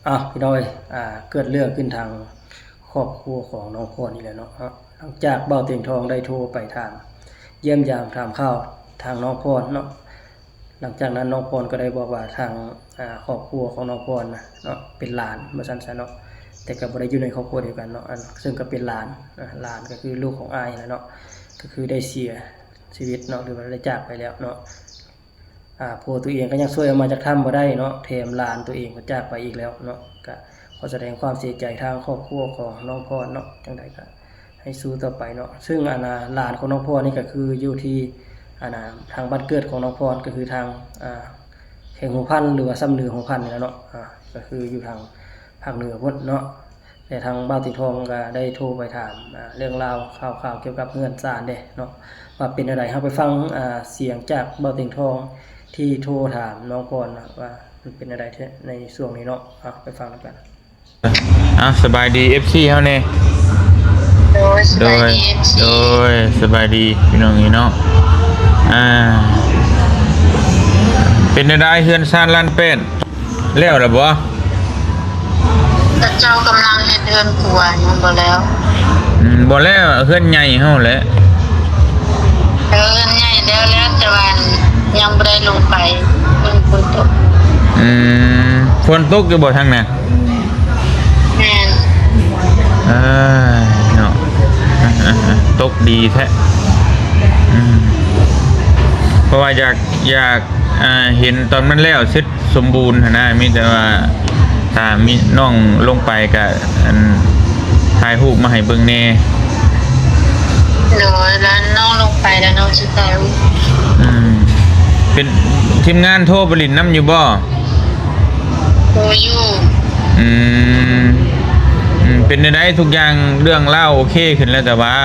ອ້າວ ພີ່ນ້ອງເອີຍ ອ່າ ເກີດເລື່ອງຂຶ້ນທາງຄອບຄົວຂອງນ້ອງພອນນີ້ແຫຼະເນາະ. ຫຼັງຈາກບ່າວຕຽງທອງໄດ້ໂທໄປຖາມຢ້ຽມຢາມຖາມຂ່າວທາງນ້ອງພອນເນາະ, ຫຼັງຈາກນັ້ນນ້ອງພອນກໍໄດ້ບອກວ່າທາງ ອ່າ ຄອບຄົວຂອງນ້ອງພອນນະເນາະ ເປັນຫຼານວ່າຊັ້ນຊະເນາະ, ແຕ່ກໍບໍ່ໄດ້ຢູ່ໃນຄອບຄົວດຽວກັນເນາະ, ອັນ ເຊິ່ງກໍເປັນຫຼານ ອ່າ ຫຼານກໍຄືລູກຂອງອ້າຍຫັ້ນແຫຼະເນາະ, ກໍຄືໄດ້ເສຍຊີວິດເນາະ ຫຼືວ່າໄດ້ຈາກໄປແລ້ວເນາະ. ອ່າ ຜົວຕົວເອງກໍຍັງຊ່ວຍອອກມາຈາກຖ້ຳບໍ່ໄດ້ເນາະ, ແຖມຫຼານຕົວເອງກໍຈາກໄປອີກແລ້ວເນາະ. ກໍຂໍສະແດງຄວາມເສຍໃຈທາງຄອບຄົວຂອງນ້ອງພອນເນາະ, ຈັ່ງໃດກໍໃຫ້ສູ້ຕໍ່ໄປເນາະ. ເຊິ່ງ ອັນນ່າ ຫຼານຂອງນ້ອງພອນນີ້ກໍຄືຢູ່ທີ່ ອັນນ່າ ທາງບ້ານເກີດຂອງນ້ອງພອນ ກໍຄືທາງ ອ່າ ແຂວງຫົວພັນ ຫຼືວ່າຊຳເໜືອຫົວພັນນີ້ແຫຼະເນາະ, ອ່າ ກໍຄືຢູ່ທາງພາກເໜືອພຸ້ນເນາະ. ແລະ ທາງບ່າວຕຽງທອງກໍໄດ້ໂທໄປຖາມ ອ່າ ເລື່ອງລາວຂ່າວໆກ່ຽວກັບເຮືອນຊານເດ້ເນາະ ວ່າເປັນແນວໃດ. ເຮົາໄປຟັງ ອ່າ ສຽງຈາກບ່າວຕຽງທອງທີ່ໂທຖາມນ້ອງພອນນະ ວ່າມັນເປັນແນວໃດແທ້ໃນຊ່ວງນີ້ເນາະ. ເອົາ ໄປຟັງນຳກັນ. ເອົາ ສະບາຍດີ ເອັຟຊີ ເຮົາແດ່. ໂດຍ ສະບາຍດີ ໂດຍ ເອັຟຊີ ໂດຍ ສະບາຍດີພີ່ນ້ອງເອີຍເນາະ. ອ່າ ເປັນແນວໃດເຮືອນຊານລ້ານແປດ ແລ້ວລະບໍ່? ເຂົາເຈົ້າກຳລັງເຮັດເຮືອນຄົວ ຍັງບໍ່ແລ້ວ. ອືມ ບໍ່ແລ້ວ ເຮືອນໃຫຍ່ເຮົາແຫຼະ. ເອີ ເຮືອນໃຫຍ່ແລ້ວ ແລ້ວ ແຕ່ວ່າຍັງບໍ່ໄດ້ລົງໄປ ມັນຝົນຕົກ. ອືມ ຝົນຕົກຢູ່ບໍ່ທາງນັ້ນ? ແມ່ນ. ເອີຍເນາະ ຕົກດີແທ້. ອືມ ເພາະວ່າຢາກ ຢາກ ອ່າ ເຫັນຕອນມັນແລ້ວເສັດສົມບູນຫັ້ນນະ, ມີແຕ່ວ່າຖ້າມີນ້ອງລົງໄປກະ ອັນ ຖ່າຍຮູບມາໃຫ້ເບິ່ງແດ່. ໂດຍ ແລ້ວນ້ອງລົງໄປແລ້ວນ້ອງຊິຖ່າຍຮູບ. ອືມ ເປັນ ທີມງານໂທໄປຫຼິ້ນນຳຢູ່ບໍ່? ໂທຢູ່. ອືມ ອືມ ເປັນແນວໃດ ທຸກຢ່າງເລື່ອງລາວໂອເຄຂຶ້ນແລ້ວ ແຕ່ວ່າ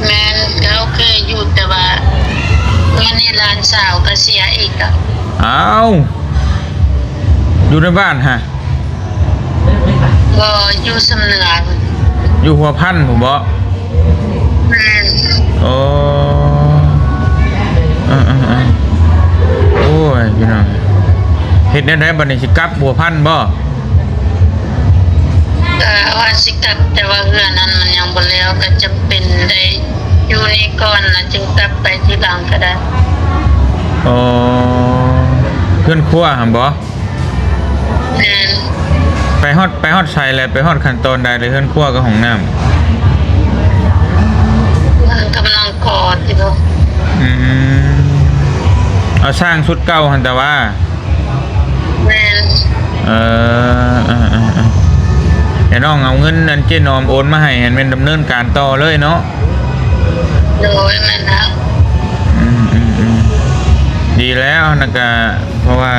ແມ່ນ ກໍໂອເຄຢູ່ ແຕ່ວ່າມື້ນີ້ຫຼານສາວກໍເສຍອີກ. ອ້າວ ຢູ່ໃນບ້ານຫະ? ບໍ່ ຢູ່ຊຳເໜືອ. ຢູ່ຫົວພັນພຸ້ນບໍ? ແມ່ນ. ໂອ້ ເອີໆໆ ໂອ້ຍ ພີ່ນ້ອງ ເຮັດແນວໃດບັດນີ້ ຊິກັບຫົວພັນບໍ? ກະວ່າຊິກັບ ແຕ່ວ່າເຮືອນຫັ້ນມັນຍັງບໍ່ແລ້ວ ກະຈຳເປັນໄດ້ຢູ່ນີ້ກ່ອນ ແລ້ວຈຶ່ງກັບໄປທີຫຼັງກະໄດ້. ອໍ ເຮືອນຄົວຫັ້ນບໍ? ແມ່ນ. ໄປຮອດ ໄປຮອດໃສແລ້ວ? ໄປຮອດຂັ້ນຕອນໃດແລ້ວ ເຮືອນຄົວກັບຫ້ອງນ້ຳ? ມັນກຳລັງກໍ່ຢູ່. ອືມ ເອົາສ້າງຊຸດເກົ່າຫັ້ນແຕ່ວ່າ. ແມ່ນ. ເອີ ເອີໆໆ ແຕ່ນ້ອງເອົາເງິນອັນເຈ້ນອມໂອນມາໃຫ້ຫັ້ນແມ່ນດຳເນີນການຕໍ່ເລີຍເນາະ? ໂດຍ ແມ່ນແລ້ວ. ອືມໆໆ ດີແລ້ວ ນັ້ນກະ ເພາະວ່າ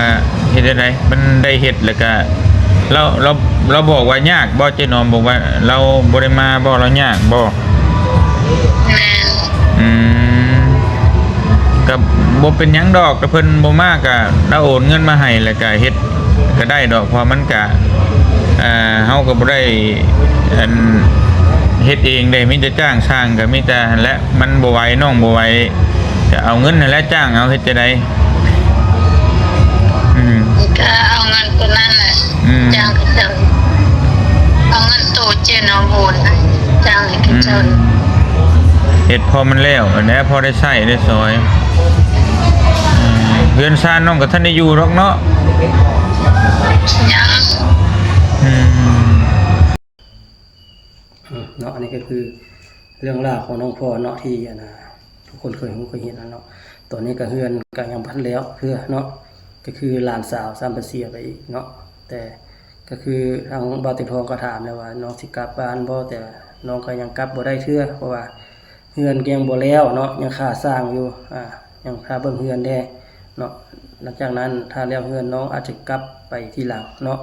ເຮັດຈັ່ງໃດ ມັນໄດ້ເຮັດ ແລ້ວກະ ລາວ ລາວ ລາວບອກວ່າຍາກບໍ່? ເຈ້ນອມບອກວ່າ ລາວບໍ່ໄດ້ມາບໍ່? ລາວຍາກບໍ່? ແມ່ນ. ອືມ ກະບໍ່ເປັນຫຍັງດອກ ກະເພິ່ນບໍ່ມາກະ ລາວໂອນເງິນມາໃຫ້ ແລ້ວກະເຮັດກະໄດ້ດອກ ເພາະມັນກະ ເຮົາກະບໍ່ໄດ້ ອັນ ເຮັດເອງເດ້ ມີແຕ່ຈ້າງຊ່າງ ກະມີແຕ່ຫັ້ນແຫຼະ ມັນບໍ່ໄຫວ ນ້ອງບໍ່ໄຫວ ກະເອົາເງິນຫັ້ນແຫຼະຈ້າງເອົາ ເຮັດຈັ່ງໃດ? ອືມ ກະເອົາເງິນໂຕນັ້ນແຫຼະ ອືມ ຈ້າງເຂົາເຈົ້າ ເອົາເງິນໂຕເຈ້ນອມໂອນໃຫ້ ຈ້າງໃຫ້ເຂົາເຈົ້າ. ອືມ ເຮັດພໍມັນແລ້ວຫັ້ນແຫຼະ ພໍໄດ້ໃຊ້ໄດ້ສອຍ. ເຮືອນຊານນ້ອງກະທັນໄດ້ຢູ່ດອກເນາະ. ຍັງ. ອືມ ເນາະ ອັນນີ້ກໍຄືເລື່ອງລາວຂອງນ້ອງພອນເນາະ ທີ່ ອັນນ່າ ທຸກຄົນເຄີຍຮູ້ເຄີຍເຫັນແລ້ວເນາະ. ຕອນນີ້ກໍເຮືອນກໍຍັງບໍ່ທັນແລ້ວເທື່ອເນາະ, ກໍຄືຫຼານສາວຊ້ຳໄປເສຍໄປອີກເນາະ. ແຕ່ກໍຄືທາງບ່າວຕຽງທອງກໍຖາມແລ້ວວ່າ ນ້ອງຊິກັບບ້ານບໍ່? ແຕ່ນ້ອງກໍຍັງກັບບໍ່ໄດ້ເທື່ອ ເພາະວ່າ ເຮືອນກໍຍັງບໍ່ແລ້ວເນາະ, ຍັງຄາສ້າງຢູ່ ອ່າ ຍັງຄາເບິ່ງເຮືອນແດ່ເນາະ. ຫຼັງຈາກນັ້ນຖ້າແລ້ວເຮືອນ ນ້ອງອາດຈະກັບໄປທີຫຼັງເນາະ,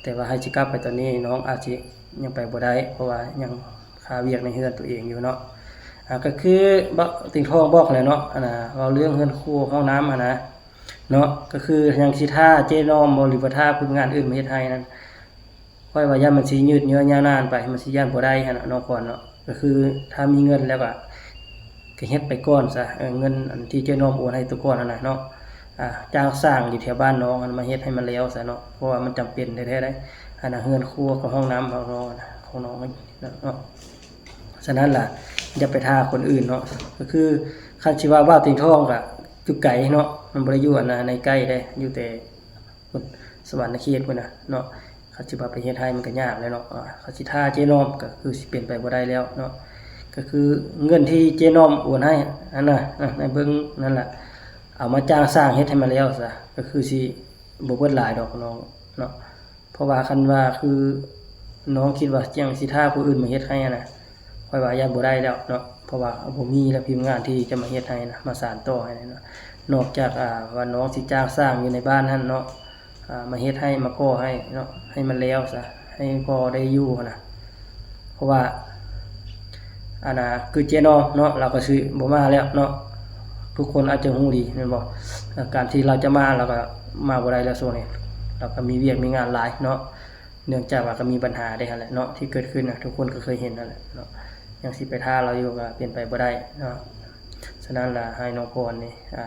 ແຕ່ວ່າໃຫ້ຊິກັບໄປຕອນນີ້ ນ້ອງອາດຊິຍັງໄປບໍ່ໄດ້ ເພາະວ່າຍັງຄາວຽກໃນເຮືອນຕົວເອງຢູ່ເນາະ. ອ່າ ກໍຄືບ່າວຕຽງທອງບອກແຫຼະເນາະ, ອັນນ່າ ເວົ້າເລື່ອງເຮືອນຄົວຫ້ອງນ້ຳຫັ້ນນະເນາະ, ກໍຄືຍັງຊິຖ້າເຈ້ນ້ອມບໍ່ ຫຼືວ່າຖ້າຄົນງານອື່ນມາເຮັດໃຫ້ນັ້ນ ຂ້ອຍວ່າຢ້ານມັນຊິຍືດເຍື້ອຍາວນານໄປ ມັນຊິຢ້ານບໍ່ໄດ້ຫັ້ນນະນ້ອງພອນເນາະ. ກໍຄືຖ້າມີເງິນແລ້ວກໍ ກໍເຮັດໄປກ່ອນຊະ ເອີ ເງິນອັນທີ່ເຈ້ນ້ອມໂອນໃຫ້ໂຕກ່ອນຫັ້ນນະເນາະ. ອ່າ ຈ້າງຊ່າງຢູ່ແຖວບ້ານນ້ອງຫັ້ນມາເຮັດໃຫ້ມັນແລ້ວຊະເນາະ ເພາະວ່າມັນຈຳເປັນແທ້ໆໄດ໋ ອັນນ່າ ເຮືອນຄົວຂອງຫ້ອງນ້ຳຂອງນ້ອງ ຂອງນ້ອງເນາະ. ສະນັ້ນລະ ຢ່າໄປຖ້າຄົນອື່ນເນາະ. ກໍຄືຄັນຊິວ່າບ່າວຕຽງທອງກໍຢູ່ໄກເນາະ ມັນບໍ່ໄດ້ຢູ່ອັນນ່າໃນໃກ້ເດ້ ຢູ່ແຕ່ພຸ້ນ ສະຫວັນນະເຂດພຸ້ນນະເນາະ. ຄັນຊິວ່າໄປເຮັດໃຫ້ມັນກໍຍາກແລ້ວເນາະ. ອ່າ ຄັນຊິຖ້າເຈ້ນ້ອມກໍຄືຊິເປັນໄປບໍ່ໄດ້ແລ້ວເນາະ. ກໍຄືເງິນທີ່ເຈ້ນ້ອມໂອນໃຫ້ຫັ້ນນະ ໃນເບິ່ງນັ້ນລະ ເອົາມາຈ້າງຊ່າງເຮັດໃຫ້ມັນແລ້ວຊະ ກໍຄືຊິບໍ່ເບິດຫຼາຍດອກນ້ອງເນາະ. ເພາະວ່າຄັນວ່າຄືນ້ອງຄິດວ່າຈັ່ງຊິຖ້າຜູ້ອື່ນມາເຮັດໃຫ້ຫັ້ນນະ ຂ້ອຍວ່າຢ້ານບໍ່ໄດ້ແລ້ວເນາະ ເພາະວ່າບໍ່ມີແລ້ວ ທີມງານທີ່ຈະມາເຮັດໃຫ້ນະ ມາສານຕໍ່ໃຫ້ນະ. ນອກຈາກ ອ່າ ວ່ານ້ອງຊິຈ້າງຊ່າງຢູ່ໃນບ້ານຫັ້ນເນາະ ອ່າ ມາເຮັດໃຫ້ ມາກໍ່ໃຫ້ເນາະ ໃຫ້ມັນແລ້ວຊະ ໃຫ້ພໍໄດ້ຢູ່ຫັ້ນນະ. ເພາະວ່າ ອັນນ່າ ຄືເຈ້ນ້ອມເນາະ ລາວກໍຊິບໍ່ມາແລ້ວເນາະ. ທຸກຄົນອາດຈະຮູ້ດີແມ່ນບໍ່? ເອີ ການທີ່ລາວຈະມາ ລາວກໍມາບໍ່ໄດ້ແລ້ວຊ່ວງນີ້ ລາວກໍມີວຽກມີງານຫຼາຍເນາະ. ເນື່ອງຈາກວ່າກໍມີບັນຫາເດ້ຫັ້ນແຫຼະເນາະ ທີ່ເກີດຂຶ້ນນະ ທຸກຄົນກໍເຄີຍເຫັນຫັ້ນແຫຼະເນາະ. ຍັງຊິໄປຖ້າລາວຢູ່ກໍເປັນໄປບໍ່ໄດ້ເນາະ. ສະນັ້ນລະ ໃຫ້ນ້ອງພອນນີ້ ອ່າ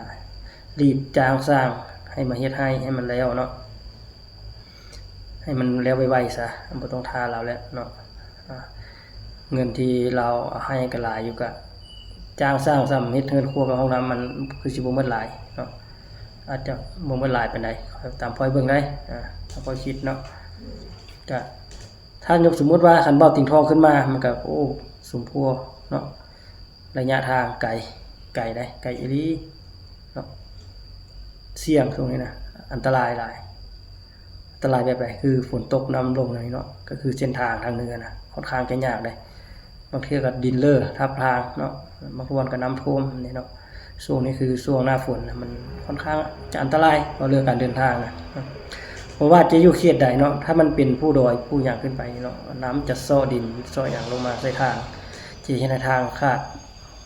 ຣີບຈ້າງຊ່າງໃຫ້ມາເຮັດໃຫ້ ໃຫ້ມັນແລ້ວເນາະ ໃຫ້ມັນແລ້ວໄວໆຊະ ບໍ່ຕ້ອງຖ້າລາວແລ້ວເນາະ. ອ່າ ເງິນທີ່ລາວໃຫ້ກໍຫຼາຍຢູ່ ກະຈ້າງຊ່າງຊ່ຳເຮັດເຮືອນຄົວກັບຫ້ອງນ້ຳ ມັນຄືຊິບໍ່ໝົດຫຼາຍເນາະ ອາດຈະບໍ່ໝົດຫຼາຍປານໃດ ຕາມຂ້ອຍເບິ່ງໄດ໋ ອ່າ ຕາມຂ້ອຍຄິດເນາະ. ກະຖ້າຍົກສົມມຸດວ່າຄັນບ່າວຕຽງທອງຂຶ້ນມາ ມັນກະ ໂອ້ ສົມຄວນເນາະ ໄລຍະທາງໄກ ໄກໄດ໋ ໄກອີ່ຫຼີເນາະ. ສ່ຽງຊ່ວງນີ້ນະ ອັນຕະລາຍຫຼາຍ. ອັນຕະລາຍແບບໃດ? ຄືຝົນຕົກ ນ້ຳລົງນີ້ເນາະ ກໍຄືເສັ້ນທາງທາງເໜືອນະ ຂ້ອນຂ້າງຈະຍາກເດ້. ບາງເທື່ອກໍດິນເລີທັບທາງເນາະ ບາງບ່ອນກໍນ້ຳຖ້ວມນີ້ເນາະ. ຊ່ວງນີ້ຄືຊ່ວງໜ້າຝົນນະ ມັນຂ້ອນຂ້າງຈະອັນຕະລາຍ ເວົ້າເລື່ອງການເດີນທາງນະ. ບໍ່ວ່າຈະຢູ່ເຂດໃດເນາະ ຖ້າມັນເປັນພູດອຍພູຫຍັງຂຶ້ນໄປເນາະ ນ້ຳຈະເຊາະດິນເຊາະຫຍັງລົງມາໃສ່ທາງ ຈະເຮັດໃຫ້ທາງຂາດ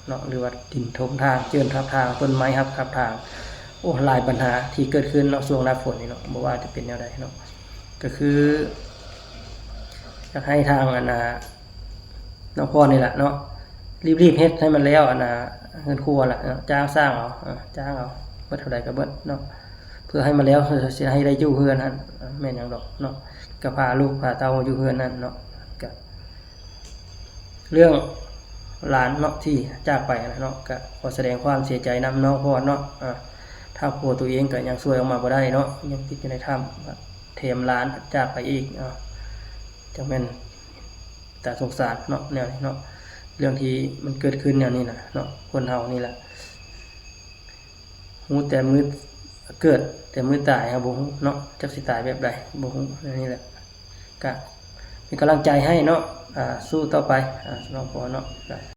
ເນາະ ຫຼືວ່າດິນຖົມທາງ ເຈີນທັບທາງ ຕົ້ນໄມ້ຫັກທັບທາງ. ໂອ້ ຫຼາຍບັນຫາທີ່ເກີດຂຶ້ນເນາະ ຊ່ວງໜ້າຝົນນີ້ເນາະ ບໍ່ວ່າຈະເປັນແນວໃດເນາະ. ກໍຄືຢາກໃຫ້ທາງ ອັນນ່າ ນ້ອງພອນນີ້ແຫຼະເນາະ ຣີບໆເຮັດໃຫ້ມັນແລ້ວ ອັນນ່າ ເຮືອນຄົວລະເນາະ ຈ້າງຊ່າງເອົາ ເອີ ຈ້າງເອົາ ເບິດເທົ່າໃດກໍເບິດເນາະ ເພື່ອໃຫ້ມັນແລ້ວ ເພື່ອຊິໃຫ້ໄດ້ຢູ່ເຮືອນຫັ້ນ ແມ່ນຫຍັງດອກເນາະ ກໍພາລູກພາເຕົ້າຢູ່ເຮືອນນັ້ນເນາະ. ກໍ ເລື່ອງຫຼານເນາະທີ່ຈາກໄປຫັ້ນນະເນາະ ກະຂໍສະແດງຄວາມເສຍໃຈນຳນ້ອງພອນເນາະ. ອາ ທາງຜົວໂຕເອງກະຍັງຊ່ວຍອອກມາບໍ່ໄດ້ເນາະ ຍັງຕິດຢູ່ໃນຖ້ຳ ແຖມຫຼານຈາກໄປອີກເນາະ ຈັ່ງແມ່ນຕາສົງສານເນາະ ແນວນີ້ເນາະ. ເລື່ອງທີ່ມັນເກີດຂຶ້ນແນວນີ້ນະເນາະ ຄົນເຮົານີ້ລະ ຮູ້ແຕ່ມື້ເກີດ ແຕ່ມື້ຕາຍເຮົາບໍ່ຮູ້ເນາະ ຈັກຊິຕາຍແບບໃດບໍ່ຮູ້. ແນວນີ້ແຫຼະ ກະເປັນກຳລັງໃຈໃຫ້ເນາະ ອາ ສູ້ຕໍ່ໄປ ອາ ນ້ອງພອນເນາະ.